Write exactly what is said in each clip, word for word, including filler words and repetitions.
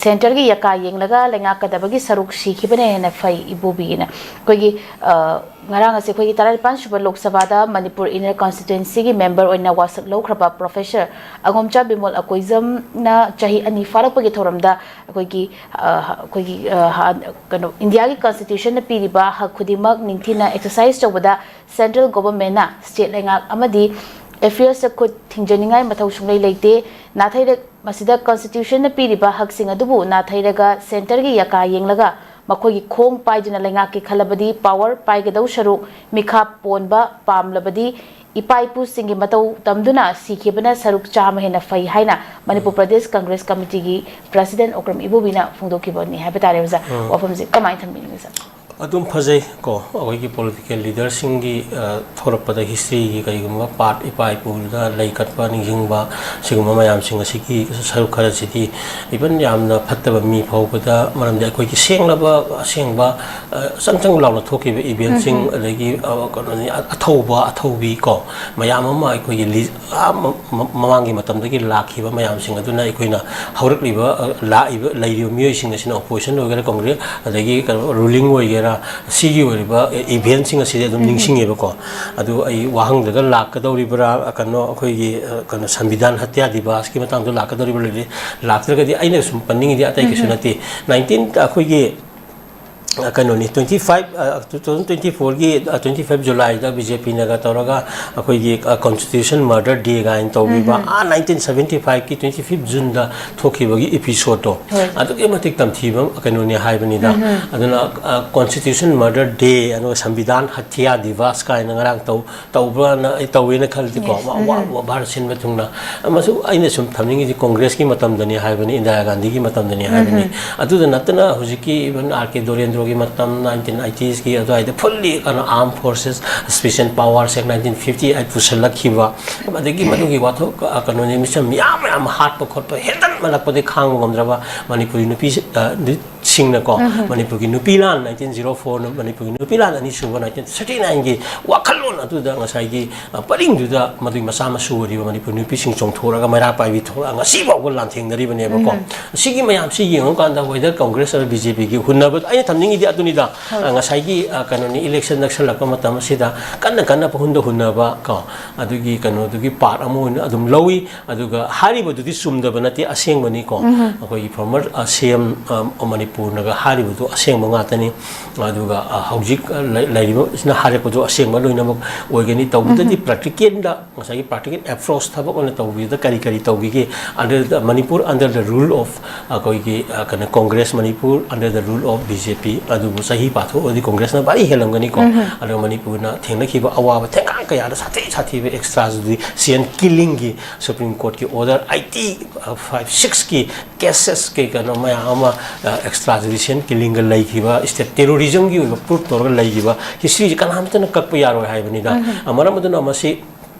ꯁꯦꯟꯇꯔꯒꯤ ꯌꯥꯀꯥ ꯌꯦꯡꯂꯒ ꯂꯩꯉꯥꯛꯀꯗꯕꯒꯤ ꯁꯔꯨꯛ ꯁꯤꯈꯤꯕꯅ ꯍꯦꯟꯅ ꯐꯩ ꯏꯕꯣꯕꯤꯅ꯫ ꯑꯩꯈꯣꯏꯒꯤ, ꯑ, ꯉꯔꯥꯡ ꯑꯁꯤ ꯑꯩꯈꯣꯏꯒꯤ ꯇꯔꯥꯅꯤꯄꯥꯟ ꯁꯨꯕ ꯂꯣꯛ ꯁꯚꯥꯗ ꯃꯅꯤꯄꯨꯔ ꯏꯟꯅꯔ ꯀꯟꯁꯇꯤꯇ꯭ꯋꯦꯟꯁꯤꯒꯤ ꯃꯦꯝꯕꯔ ꯑꯣꯏꯅ ꯋꯥꯁꯛ ꯂꯧꯈ꯭ꯔꯕ ꯄ꯭ꯔꯣꯐꯦꯁꯔ ꯑꯉꯣꯝꯆꯥ ꯕꯤꯃꯣꯜ ꯑꯀꯣꯏꯖꯝꯅ ꯆꯍꯤ ꯑꯅꯤ ꯐꯥꯔꯛꯄꯒꯤ ꯊꯧꯔꯝꯗ ꯑꯩꯈꯣꯏꯒꯤ, ꯑ, ꯑꯩꯈꯣꯏꯒꯤ, ꯑ, ꯍ-, ꯀꯩꯅꯣ, ꯏꯟꯗꯤꯌꯥꯒꯤ ꯀꯟꯁꯇꯤꯇ꯭ꯌꯨꯁꯟꯅ ꯄꯤꯔꯤꯕ ꯍꯛ ꯈꯨꯗꯤꯡꯃꯛ ꯅꯤꯡꯊꯤꯅ ꯑꯦꯛꯁꯔꯁꯥꯏꯁ ꯇꯧꯕꯗ ꯁꯦꯟꯇ꯭ꯔꯦꯜ ꯒꯣꯚꯔꯟꯃꯦꯟꯠꯅ ꯁ꯭ꯇꯦꯠ ꯂꯩꯉꯥꯛ ꯑꯃꯗꯤ ꯑꯦꯐꯤꯌꯔꯁꯇ ꯈꯨꯠ ꯊꯤꯡꯖꯅꯤꯡꯉꯥꯏ ꯃꯊꯧ ꯁꯨꯡꯂꯩ ꯂꯩꯇꯦ꯫ ꯅꯥꯊꯩꯔꯛ-, ꯃꯁꯤꯗ ꯀꯟꯁꯇꯤꯇ꯭ꯌꯨꯁꯟꯅ ꯄꯤꯔꯤꯕ ꯍꯛꯁꯤꯡ ꯑꯗꯨꯕꯨ ꯅꯥꯊꯩꯔꯒ ꯁꯦꯟꯇꯔꯒꯤ ꯌꯥꯀꯥ ꯌꯦꯡꯂꯒ ꯃꯈꯣꯏꯒꯤ ꯈꯣꯡ ꯄꯥꯏꯗꯨꯅ ꯂꯩꯉꯥꯛꯀꯤ ꯈꯜꯂꯕꯗꯤ ꯄꯥꯋꯔ ꯄꯥꯏꯒꯗꯧ ꯁꯔꯨꯛ ꯃꯤꯈꯥ ꯄꯣꯟꯕ ꯄꯥꯝꯂꯕꯗꯤ ꯏꯄꯥ ꯏꯄꯨꯁꯤꯡꯒꯤ ꯃꯇꯧ ꯇꯝꯗꯨꯅ ꯁꯤꯈꯤꯕꯅ ꯁꯔꯨꯛ ꯆꯥꯝꯃ ꯍꯦꯟꯅ ꯐꯩ ꯍꯥꯏꯅ ꯃꯅꯤꯄꯨꯔ ꯄ꯭ꯔꯗꯦꯁ ꯀꯪꯒ꯭ꯔꯦꯁ ꯀꯃꯤꯇꯤꯒꯤ ꯄ꯭ꯔꯁꯤꯗꯦꯟꯠ ꯑꯣꯀ꯭ꯔꯝ ꯏꯕꯣꯕꯤꯅ ꯐꯣꯡꯗꯣꯛꯈꯤꯕꯅꯤ ꯍꯥꯏꯕ ꯇꯥꯔꯦ ꯑꯣꯖꯥ꯫ ꯎꯝ꯫ ꯋꯥꯐꯝꯁꯦ ꯀꯃꯥꯏꯅ ꯊꯝꯕꯤꯅꯤꯡꯉꯤ ꯁꯥꯔ? ꯑꯗꯨꯝ ꯐꯖꯩ ꯀꯣ, ꯑꯩꯈꯣꯏꯒꯤ ꯄꯣꯂꯤꯇꯤꯀꯦꯜ ꯂꯤꯗꯔꯁꯤꯡꯒꯤ, ꯑ, ꯊꯣꯔꯛꯄꯗ ꯍꯤꯁꯇ꯭ꯔꯤꯒꯤ ꯀꯔꯤꯒꯨꯝꯕ ꯄꯥꯔꯠ, ꯏꯄꯥ ꯏꯄꯨꯗ ꯂꯩ ꯀꯠꯄ, ꯅꯤꯡꯁꯤꯡꯕ, ꯁꯤꯒꯨꯝꯕ ꯃꯌꯥꯝꯁꯤꯡ ꯑꯁꯤꯒꯤ ꯁꯔꯨꯛ ꯈꯔꯁꯤꯗꯤ ꯏꯚꯟ ꯌꯥꯝꯅ ꯐꯠꯇꯕ ꯃꯤ ꯐꯥꯎꯕꯗ, ꯃꯔꯝꯗꯤ ꯑꯩꯈꯣꯏꯒꯤ ꯁꯦꯡꯂꯕ, ꯑꯁꯦꯡꯕ, ꯑ, ꯆꯪ ꯆꯪ ꯂꯥꯎꯅ ꯊꯣꯛꯈꯤꯕ ꯏꯚꯦꯟꯁꯤꯡ, ꯎꯝ ꯍꯝ꯫ ꯑꯗꯒꯤ, ꯑ, ꯀꯩꯅꯣꯅꯤ, ꯑ-, ꯑꯊꯧꯕ, ꯑꯊꯧꯕꯤ ꯀꯣ, ꯃꯌꯥꯝ ꯑꯃ ꯑꯩꯈꯣꯏꯒꯤ ꯂꯤ-, ꯑ, ꯃ-, ꯃ-, ꯃꯃꯥꯡꯒꯤ ꯃꯇꯝꯗꯒꯤ ꯂꯥꯛꯈꯤꯕ ꯃꯌꯥꯝꯁꯤꯡ ꯑꯗꯨꯅ ꯑꯩꯈꯣꯏꯅ ꯍꯧꯔꯛꯂꯤꯕ, ꯑ, ꯂꯥꯛꯏꯕ, ꯂꯩꯔꯤꯕ ꯃꯤꯑꯣꯏꯁꯤꯡ ꯑꯁꯤꯅ, ꯑꯣꯄꯣꯖꯤꯁꯟ ꯑꯣꯏꯒꯦꯔꯥ, ꯀꯪꯒ꯭ꯔꯦꯁ, ꯑꯗꯒꯤ ꯀꯩꯅꯣ, ꯔꯨꯂꯤꯡ ꯑꯣꯏꯒꯦꯔꯥ, ꯁꯤꯒꯤ ꯑꯣꯏꯔꯤꯕ ꯏꯚꯦꯟꯁꯤꯡ ꯑꯁꯤꯗꯤ ꯑꯗꯨꯝ ꯎꯝ꯫ ꯅꯤꯡꯁꯤꯡꯉꯦꯕꯀꯣ꯫ ꯑꯗꯨ ꯑꯩ ꯋꯥꯍꯪꯗꯒ ꯂꯥꯛꯀꯗꯧꯔꯤꯕ꯭ꯔꯥ, ꯀꯩꯅꯣ, ꯑꯩꯈꯣꯏꯒꯤ, ꯑ, ꯀꯩꯅꯣ, ꯁꯪꯕꯤꯙꯥꯟ ꯍꯠꯌꯥ ꯗꯤꯕꯥꯁꯀꯤ ꯃꯇꯥꯡꯗ ꯂꯥꯛꯀꯗꯧꯔꯤꯕ꯭ꯔꯥ, ꯂꯩꯔꯤ? ꯂꯥꯛꯇ꯭ꯔꯒꯗꯤ ꯑꯩꯅ ꯁꯨꯝ ꯄꯟꯅꯤꯡꯉꯤꯗꯤ ꯑꯇꯩ ꯀꯩꯁꯨ ꯎꯝ꯫ ꯅꯠꯇꯦ꯫ ꯅꯥꯏꯟꯇꯤꯟ, ꯑꯩꯈꯣꯏꯒꯤ, ꯑ, ꯀꯩꯅꯣꯅꯤ, ꯇ꯭ꯋꯦꯟꯇꯤ ꯐꯥꯏꯚ, ꯑ, ꯇꯨ ꯊꯥꯎꯖꯟ ꯇ꯭ꯋꯦꯟꯇꯤ ꯐꯣꯔꯒꯤ, ꯑ, ꯇ꯭ꯋꯦꯟꯇꯤ ꯐꯥꯏꯚ ꯖꯨꯂꯥꯏꯗ ꯕꯤ ꯖꯦ ꯄꯤꯅꯒ ꯇꯧꯔꯒ ꯑꯩꯈꯣꯏꯒꯤ, ꯑ, ꯀꯣꯟꯁꯇꯤꯇ꯭ꯌꯨꯁꯟ ꯃꯔꯗꯔ ꯗꯦ ꯀꯥꯏꯅ ꯇꯧꯕꯤꯕ, ꯎꯝ ꯍꯝ꯫ ꯑꯥ, ꯅꯥꯏꯟꯇꯤꯟ ꯁꯚꯦꯟꯇꯤ ꯐꯥꯏꯚꯀꯤ ꯇ꯭ꯋꯦꯟꯇꯤ ꯐꯤꯐ ꯖꯨꯟꯗ ꯊꯣꯛꯈꯤꯕꯒꯤ ꯏꯄꯤꯁꯣꯗꯇꯣ, ꯍꯣꯏ꯫ ꯑꯗꯨꯛꯀꯤ ꯃꯇꯤꯛ ꯇꯝꯊꯤꯕ ꯀꯩꯅꯣꯅꯤ ꯍꯥꯏꯕꯅꯤꯗ꯫ ꯎꯝ ꯍꯝ꯫ ꯑꯗꯨꯅ, ꯑ, ꯀꯣꯟꯁꯇꯤꯇ꯭ꯌꯨꯁꯟ ꯃꯔꯗꯔ ꯗꯦ, ꯑꯗꯨꯒ ꯁꯪꯕꯤꯙꯥꯟ ꯍꯠꯌꯥ ꯗꯤꯕꯥꯁ ꯀꯥꯏꯅ ꯉꯔꯥꯡ ꯇꯧ-, ꯇꯧꯕ꯭ꯔꯅ ꯑꯩ ꯇꯧꯋꯦꯅ ꯈꯜꯂꯤꯀꯣ꯫ Yes. ꯋꯥ-, ꯋꯥ-, ꯎꯝ ꯍꯝ꯫ ꯋꯥ-, ꯚꯥꯔꯠ ꯁꯤꯟꯕ ꯊꯨꯡꯅ꯫ ꯃꯁꯨ ꯑꯩꯅ ꯁꯨꯝ ꯊꯝꯅꯤꯡꯉꯤꯁꯤ ꯀꯣꯡꯒ꯭ꯔꯦꯁꯀꯤ ꯃꯇꯝꯗꯅꯤ ꯍꯥꯏꯕꯅꯤ, ꯏꯟꯗꯤꯔꯥ ꯒꯥꯟꯙꯤꯒꯤ ꯃꯇꯝꯗꯅꯤ ꯍꯥꯏꯕꯅꯤ꯫ ꯎꯝ ꯍꯝ꯫ ꯑꯗꯨꯗ ꯅꯠꯇꯅ ꯍꯧꯖꯤꯛꯀꯤ ꯏꯚꯟ ꯑꯥꯔ ꯀꯦ ꯗꯣꯔꯦꯟꯗ꯭ꯔꯣꯒꯤ ꯃꯇꯝ, ꯅꯥꯏꯟꯇꯤꯟ ꯑꯩꯇꯤꯁꯀꯤ ꯑꯗꯨꯋꯥꯏꯗ ꯐꯨꯜꯂꯤ ꯀꯩꯅꯣ, ꯑꯥꯔꯝ ꯐꯣꯔꯁꯦꯁ ꯁ꯭ꯄꯦꯁꯤꯌꯦꯜ ꯄꯥꯋꯔꯁ ꯑꯦꯛ ꯅꯥꯏꯟꯇꯤꯟ ꯐꯤꯐꯇꯤ ꯑꯩꯠ ꯄꯨꯁꯜꯂꯛꯈꯤꯕ, ꯑꯗꯒꯤ ꯃꯗꯨꯒꯤ ꯋꯥꯊꯣꯛ, ꯑ, ꯀꯩꯅꯣꯅꯤ, ꯃꯤꯆꯝ ꯃꯤꯌꯥꯝ ꯃꯌꯥꯝ ꯍꯥꯠꯄ ꯈꯣꯠꯄ ꯍꯦꯟꯖꯟꯃꯜꯂꯛꯄꯗꯒꯤ ꯈꯥꯡꯕ ꯉꯝꯗ꯭ꯔꯕ ꯃꯅꯤꯄꯨꯔꯤ ꯅꯨꯄꯤ, ꯑ, ꯅꯨ-, ꯁꯤꯡꯅꯀꯣ, ꯃꯅꯤꯄꯨꯔꯒꯤ ꯅꯨꯄꯤ ꯂꯥꯟ, nineteen zero four ꯅ ꯃꯅꯤꯄꯨꯔꯒꯤ ꯅꯨꯄꯤ ꯂꯥꯟ ꯑꯅꯤꯁꯨꯕ, nineteen thirty nine ꯒꯤ ꯋꯥꯈꯜꯂꯣꯟ ꯑꯗꯨꯗ ꯉꯁꯥꯏꯒꯤ, ꯑ, ꯄꯔꯤꯡꯗꯨꯗ ꯃꯗꯨꯒꯤ ꯃꯆꯥ ꯃꯁꯨ ꯑꯣꯏꯔꯤꯕ ꯃꯅꯤꯄꯨꯔ ꯅꯨꯄꯤꯁꯤꯡ ꯆꯣꯡꯊꯣꯔꯒ ꯃꯩꯔꯥ ꯄꯥꯏꯕꯤ ꯊꯣꯛꯂꯛꯑꯒ ꯉꯁꯤ ꯐꯥꯎꯕ ꯂꯥꯟꯊꯦꯡꯅꯔꯤꯕꯅꯦꯕꯀꯣ꯫ ꯁꯤꯒꯤ ꯃꯌꯥꯝꯁꯤ ꯌꯦꯡꯉꯨꯀꯥꯟꯗ whether Congress or B J P ꯒꯤ ꯍꯨꯟꯅꯕ, ꯑꯩꯅ ꯊꯝꯅꯤꯡꯉꯤꯗꯤ ꯑꯗꯨꯅꯤꯗ, ꯑ, ꯉꯁꯥꯏꯒꯤ, ꯑ, ꯀꯩꯅꯣꯅꯤ, election ꯅꯛꯁꯜꯂꯛꯄ ꯃꯇꯝ ꯑꯁꯤꯗ ꯀꯟꯅ ꯀꯟꯅ ꯄꯪꯍꯨꯟꯗ ꯍꯨꯟꯅꯕ ꯀꯣ, ꯑꯗꯨꯒꯤ ꯀꯩꯅꯣꯗꯨꯒꯤ part ꯑꯃ ꯑꯣꯏꯅ ꯑꯗꯨꯝ ꯂꯧꯏ꯫ ꯑꯗꯨꯒ ꯍꯥꯏꯔꯤꯕꯗꯨꯗꯤ ꯆꯨꯝꯗꯕ ꯅꯠꯇꯦ, ꯑꯁꯦꯡꯕꯅꯤꯀꯣ꯫ ꯑꯩꯈꯣꯏꯒꯤ former, ꯑ, C M, ꯑ, ꯃꯅꯤꯄꯨꯔꯅꯒ ꯍꯥꯏꯔꯤꯕꯗꯨ ꯑꯁꯦꯡꯕ ꯉꯥꯛꯇꯅꯤ꯫ ꯑꯗꯨꯒ, ꯑ, ꯍꯧꯖꯤꯛ, ꯑ, ꯂꯩ-, ꯂꯩꯔꯤꯕꯁꯤꯅ ꯍꯥꯏꯔꯛꯄꯗꯨ ꯑꯁꯦꯡꯕ ꯂꯣꯏꯅꯃꯛ ꯑꯣꯏꯒꯅꯤ꯫ ꯇꯧꯕꯇꯗꯤ practical ꯗ ꯉꯁꯥꯏꯒꯤ practical approach ꯊꯕꯛ ꯑꯣꯏꯅ ꯇꯧꯕꯤꯕꯗ ꯀꯔꯤ ꯀꯔꯤ ꯇꯧꯈꯤꯒꯦ? Under the, Manipur under the rule of ꯑꯩꯈꯣꯏꯒꯤ, ꯑ, ꯀꯩꯅꯣ, Congress, Manipur under the rule of B J P, ꯑꯗꯨꯕꯨ ꯆꯍꯤ ꯄꯥꯊꯣꯛꯑꯗꯤ Congress ꯅ ꯚꯥꯔꯤ ꯍꯦꯜꯂꯝꯒꯅꯤꯀꯣ꯫ ꯑꯗꯨꯒ ꯃꯅꯤꯄꯨꯔꯅ ꯊꯦꯡꯅꯈꯤꯕ ꯑꯋꯥꯕ ꯊꯦꯡꯒꯥꯡ ꯀꯌꯥꯗ ꯁꯥꯊꯤ ꯁꯥꯊꯤꯕ extrajudicial killing ꯒꯤ Supreme Court ꯀꯤ order eighty five six ꯀꯤ cases ꯀꯤ ꯀꯩꯅꯣ ꯃꯌꯥꯝ ꯑꯃ, ꯑ, extrajudicial killing ꯒ ꯂꯩꯈꯤꯕ, state terrorism ꯒꯤ ꯑꯣꯏꯕ proof ꯇꯧꯔꯒ ꯂꯩꯈꯤꯕ history ꯁꯦ ꯀꯅꯥꯝꯇꯅ ꯀꯛꯄ ꯌꯥꯔꯣꯏ ꯍꯥꯏꯕꯅꯤꯗ꯫ ꯑ, ꯃꯔꯝ ꯑꯗꯨꯅ ꯃꯁꯤ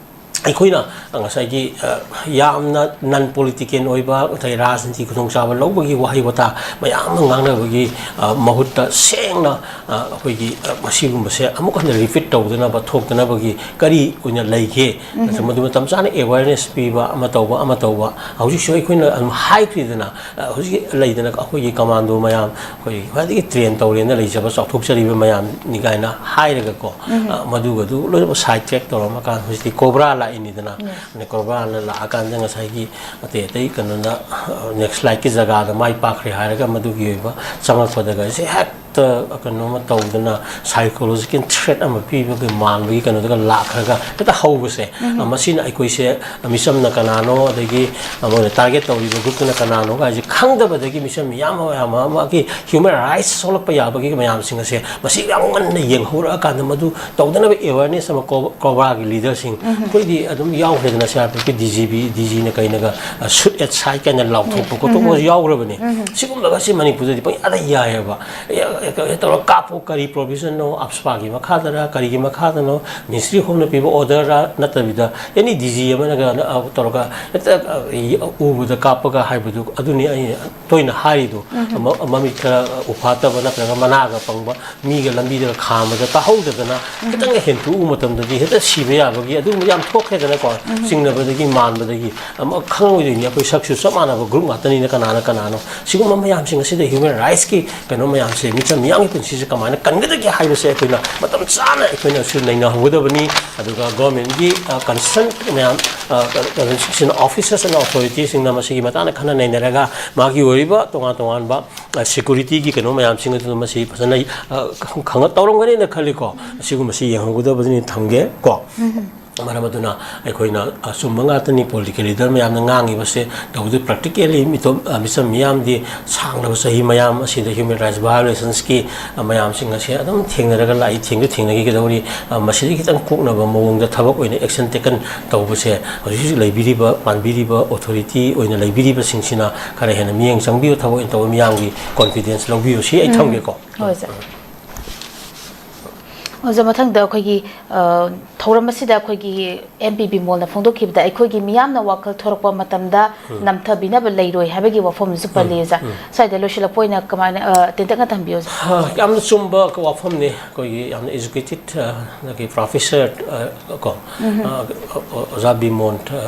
ꯑꯩꯈꯣꯏꯅ ꯉꯁꯥꯏꯒꯤ, ꯑ, ꯌꯥꯝꯅ non political ꯑꯣꯏꯕ, ꯉꯁꯥꯏ ꯔꯥꯖꯅꯤꯇꯤ ꯈꯨꯗꯣꯡꯆꯥꯕ ꯂꯧꯕꯒꯤ ꯋꯥꯍꯩ ꯋꯥꯇꯥ ꯃꯌꯥꯝ ꯑꯃ ꯉꯥꯡꯅꯕꯒꯤ, ꯑ, ꯃꯍꯨꯠꯇ ꯁꯦꯡꯅ, ꯑ, ꯑꯩꯈꯣꯏꯒꯤ, ꯑ, ꯃꯁꯤꯒꯨꯝꯕꯁꯦ ꯑꯃꯨꯛ ꯍꯟꯅ repeat ꯇꯧꯗꯅꯕ, ꯊꯣꯛꯇꯅꯕꯒꯤ ꯀꯔꯤ ꯑꯣꯏꯅ ꯂꯩꯒꯦ? ꯃꯗꯨ ꯃꯇꯝ ꯆꯥꯅ awareness ꯄꯤꯕ, ꯑꯃ ꯇꯧꯕ, ꯑꯃ ꯇꯧꯕ꯫ ꯍꯧꯖꯤꯛꯁꯨ ꯑꯩꯈꯣꯏꯅ ꯑꯗꯨꯝ ꯍꯥꯏꯈ꯭ꯔꯤꯗꯅ, ꯑ, ꯍꯧꯖꯤꯛ ꯂꯩꯗꯅ ꯑꯩꯈꯣꯏꯒꯤ commando ꯃꯌꯥꯝ, ꯑꯩꯈꯣꯏꯒꯤ ꯈ꯭ꯋꯥꯏꯗꯒꯤ train ꯇꯧꯔꯦꯅ ꯂꯩꯖꯕ, ꯆꯥꯎꯊꯣꯛꯆꯔꯤꯕ ꯃꯌꯥꯝꯅꯤ ꯀꯥꯏꯅ ꯍꯥꯏꯔꯒꯀꯣ, ꯑ, ꯃꯗꯨꯒꯗꯨ ꯂꯣꯏꯅꯃꯛ side track ꯇꯧꯔꯝꯃꯀꯥꯟꯗ ꯍꯧꯖꯤꯛꯇꯤ COBRA ꯂꯥꯛꯏꯅꯤꯗꯅ꯫ ꯑꯗꯩ COBRA ꯅ ꯂꯥꯛꯑꯀꯥꯟꯗ ꯉꯁꯥꯏꯒꯤ ꯑꯇꯩ ꯑꯇꯩ ꯀꯩꯅꯣꯅ, ꯑ, Naxalite ꯀꯤ ꯖꯒꯥꯗ ꯃꯥꯏ ꯄꯥꯛꯈ꯭ꯔꯦ ꯍꯥꯏꯔꯒ ꯃꯗꯨꯒꯤ ꯑꯣꯏꯕ ꯆꯪꯉꯛꯄꯗꯒ ꯑꯩꯁꯦ ꯍꯦꯛꯇ ꯀꯩꯅꯣꯃ ꯇꯧꯗꯅ psychological threat ꯑꯃ ꯄꯤꯕꯒꯤ ꯃꯥꯟꯕꯒꯤ ꯀꯩꯅꯣꯗꯒ ꯂꯥꯛꯈ꯭ꯔꯒ ꯍꯦꯛꯇ ꯍꯧꯕꯁꯦ, ꯑ, ꯃꯁꯤꯅ ꯑꯩꯈꯣꯏꯁꯦ, ꯑ, ꯃꯤꯆꯝꯅ ꯀꯅꯥꯅꯣ, ꯑꯗꯒꯤ, ꯑ, ꯃꯣꯏꯅ target ꯇꯧꯔꯤꯕ group ꯇꯨꯅ ꯀꯅꯥꯅꯣ ꯍꯥꯏꯁꯦ ꯈꯪꯗꯕꯗꯒꯤ ꯃꯤꯆꯝ ꯃꯤꯌꯥꯝ ꯑꯃ, ꯃꯌꯥꯝ ꯑꯃ ꯃꯥꯒꯤ human rights ꯁꯣꯛꯂꯛꯄ ꯌꯥꯕꯒꯤ ꯃꯌꯥꯝꯁꯤꯡ ꯑꯁꯦ ꯃꯁꯤ ꯌꯥꯝ ꯉꯟꯅ ꯌꯦꯡꯍꯧꯔꯛꯑꯀꯥꯟꯗ ꯃꯗꯨ ꯇꯧꯗꯅꯕ awareness ꯑꯃ ꯀꯣ-, COBRA ꯒꯤ leader ꯁꯤꯡ, ꯑꯩꯈꯣꯏꯗꯤ ꯑꯗꯨꯝ ꯌꯥꯎꯈ꯭ꯔꯦꯗꯅ, C R P F ꯀꯤ D G P, D G ꯅ ꯀꯩꯅꯒ, ꯑ, shoot at sight ꯀꯥꯏꯅ ꯂꯥꯎꯊꯣꯛꯄ ꯈꯣꯠꯇꯣꯛꯄ ꯌꯥꯎꯈ꯭ꯔꯕꯅꯤ꯫ ꯁꯤꯒꯨꯝꯕꯒꯁꯤ ꯃꯅꯤꯄꯨꯔꯗꯗꯤ ꯄꯪꯌꯥꯗ ꯌꯥꯏꯑꯕ꯫ ꯑꯦ, ꯇꯧꯔꯒ ꯀꯥꯞꯄꯨ, ꯀꯔꯤ provision ꯅꯣ, ꯑꯞꯁꯄꯥꯒꯤ ꯃꯈꯥꯗꯔ, ꯀꯔꯤꯒꯤ ꯃꯈꯥꯗꯅꯣ, Ministry of Home ꯅ ꯄꯤꯕ order ꯔ ꯅꯠꯇꯕꯤꯗ, ꯑꯦꯅꯤ ꯗꯤ ꯖꯤ ꯑꯃꯅꯒ, ꯑ, ꯇꯧꯔꯒ ꯍꯦꯛꯇ, ꯑ, ꯎꯕꯗ ꯀꯥꯞꯄꯒ ꯍꯥꯏꯕꯗꯨ, ꯑꯗꯨꯅꯤ ꯑꯩ ꯇꯣꯏꯅ ꯍꯥꯏꯔꯤꯗꯣ꯫ ꯎꯝ꯫ ꯃ-, ꯃꯃꯤꯠ ꯈꯔ ꯎꯐꯥꯠꯇꯕ ꯅꯠꯇ꯭ꯔꯒ ꯃꯅꯥꯒ ꯄꯪꯕ ꯃꯤꯒ ꯂꯝꯕꯤꯗꯒ ꯈꯥꯝꯕꯗ ꯇꯥꯍꯧꯗꯗꯅ, ꯎꯝ꯫ ꯈꯤꯇꯪꯒ ꯍꯦꯟꯇꯣꯛꯎꯕ ꯃꯇꯝꯗꯗꯤ ꯍꯦꯛꯇ ꯁꯤꯕ ꯌꯥꯕꯒꯤ ꯑꯗꯨꯒꯨꯝꯕ ꯌꯥꯝ ꯊꯣꯛꯈ꯭ꯔꯦꯗꯅꯀꯣ꯫ ꯎꯝ꯫ ꯆꯤꯡꯅꯕꯗꯒꯤ, ꯃꯥꯟꯕꯗꯒꯤ꯫ ꯑꯃ ꯈꯪꯉꯣꯏꯗꯣꯏꯅꯤ, ꯑꯩꯈꯣꯏ ꯁꯛꯁꯨ ꯆꯞ ꯃꯥꯟꯅꯕ group ꯉꯥꯛꯇꯅꯤꯅ ꯀꯅꯥꯅ ꯀꯅꯥꯅꯣ꯫ ꯁꯤꯒꯨꯝꯕ ꯃꯌꯥꯝꯁꯤꯡ ꯑꯁꯤꯗ human rights ꯀꯤ ꯀꯩꯅꯣ ꯃꯌꯥꯝꯁꯦ, ꯃꯤꯆꯝ ꯃꯤꯌꯥꯝꯒꯤ ꯄꯨꯟꯁꯤꯁꯦ ꯀꯃꯥꯏꯅ ꯀꯟꯒꯗꯒꯦ ꯍꯥꯏꯕꯁꯦ ꯑꯩꯈꯣꯏꯅ ꯃꯇꯝ ꯆꯥꯅ ꯑꯩꯈꯣꯏꯅꯁꯨ ꯅꯩꯅꯍꯧꯒꯗꯕꯅꯤ꯫ ꯑꯗꯨꯒ government ꯀꯤ, ꯑ, concern ꯃꯌꯥꯝ, ꯑ, concerned officers and authority ꯁꯤꯡꯅ ꯃꯁꯤꯒꯤ ꯃꯇꯥꯡꯗ ꯈꯟꯅ ꯅꯩꯅꯔꯒ ꯃꯥꯒꯤ ꯑꯣꯏꯔꯤꯕ ꯇꯣꯉꯥꯟ ꯇꯣꯉꯥꯟꯕ, ꯑ, security ꯒꯤ ꯀꯩꯅꯣ ꯃꯌꯥꯝꯁꯤꯡ ꯑꯗꯨ ꯃꯁꯤ ꯐꯖꯅ, ꯑ, ꯈꯪ-, ꯈꯪꯉ ꯇꯧꯔꯝꯒꯅꯤꯅ ꯈꯜꯂꯤꯀꯣ꯫ ꯑꯁꯤꯒꯨꯝꯕꯁꯤ ꯌꯦꯡꯍꯧꯒꯗꯕꯅꯤ, ꯊꯝꯒꯦ ꯀꯣ꯫ ꯎꯝ꯫ ꯃꯔꯝ ꯑꯗꯨꯅ ꯑꯩꯈꯣꯏꯅ ꯑꯆꯨꯝꯕ ꯉꯥꯛꯇꯅꯤ political leader ꯃꯌꯥꯝꯅ ꯉꯥꯡꯉꯤꯕꯁꯦ, ꯇꯧꯕꯗꯤ practically ꯃꯤꯇꯣꯞ, ꯑ, ꯃꯤꯆꯝ ꯃꯤꯌꯥꯝꯗꯤ ꯁꯥꯡꯂꯕ ꯆꯍꯤ ꯃꯌꯥꯝ ꯑꯁꯤꯗ human rights violationsꯀꯤ, ꯑ, ꯃꯌꯥꯝꯁꯤꯡ ꯑꯁꯦ ꯑꯗꯨꯝ ꯊꯦꯡꯅꯔꯒ ꯂꯥꯛꯏ, ꯊꯦꯡꯁꯨ ꯊꯦꯡꯅꯈꯤꯒꯗꯧꯔꯤ꯫ ꯑ, ꯃꯁꯤꯗꯒꯤ ꯈꯤꯇꯪ ꯀꯣꯛꯅꯕ ꯃꯑꯣꯡꯗ ꯊꯕꯛ ꯑꯣꯏꯅ action taken ꯇꯧꯕꯁꯦ ꯍꯧꯖꯤꯛ ꯍꯧꯖꯤꯛ ꯂꯩꯕꯤꯔꯤꯕ, ꯄꯥꯟꯕꯤꯔꯤꯕ authority ꯑꯣꯏꯅ ꯂꯩꯕꯤꯔꯤꯕꯁꯤꯡꯁꯤꯅ ꯈꯔ ꯍꯦꯟꯅ ꯃꯤꯠꯌꯦꯡ ꯆꯪꯕꯤꯌꯨ, ꯊꯕꯛ ꯑꯣꯏꯅ ꯇꯧꯕ ꯃꯤꯌꯥꯝꯒꯤ confidence ꯂꯧꯕꯤꯌꯨ, ꯁꯤ ꯑꯩ ꯎꯝ꯫ ꯊꯝꯒꯦꯀꯣ꯫ ꯍꯣꯏ, ꯁꯥꯔ꯫ ꯑꯣꯖꯥ, ꯃꯊꯪꯗ ꯑꯩꯈꯣꯏꯒꯤ, ꯑ, ꯊꯧꯔꯝ ꯑꯁꯤꯗ ꯑꯩꯈꯣꯏꯒꯤ ꯑꯦꯝ ꯄꯤ ꯕꯤꯃꯣꯜꯅ ꯐꯣꯡꯗꯣꯛꯈꯤꯕꯗ ꯑꯩꯈꯣꯏꯒꯤ ꯃꯤꯌꯥꯝꯅ ꯋꯥꯈꯜ ꯊꯣꯔꯛꯄ ꯃꯇꯝꯗ ꯎꯝ꯫ ꯅꯝꯊꯕꯤꯅꯕ ꯂꯩꯔꯣꯏ ꯍꯥꯏꯕꯒꯤ ꯋꯥꯐꯝꯁꯨ ꯎꯝ, ꯄꯜꯂꯤ, ꯑꯣꯖꯥ꯫ ꯎꯝ꯫ ꯁ꯭ꯋꯥꯏꯗ ꯂꯣꯏꯁꯤꯜꯂꯛꯄ ꯑꯣꯏꯅ ꯀꯃꯥꯏꯅ, ꯑ, ꯇꯦꯟꯇꯛꯅ ꯊꯝꯕꯤꯌꯨ, ꯑꯣꯖꯥ꯫ ꯍꯥ, ꯌꯥꯝꯅ ꯆꯨꯝꯕ ꯋꯥꯐꯝꯅꯤ꯫ ꯑꯩꯈꯣꯏꯒꯤ ꯌꯥꯝꯅ educated, ꯑ, ꯑꯗꯒꯤ professor, ꯑ, ꯀꯣ, ꯎꯝ꯫ ꯑ, ꯑꯣꯖꯥ ꯕꯤꯃꯣꯜ, ꯑ,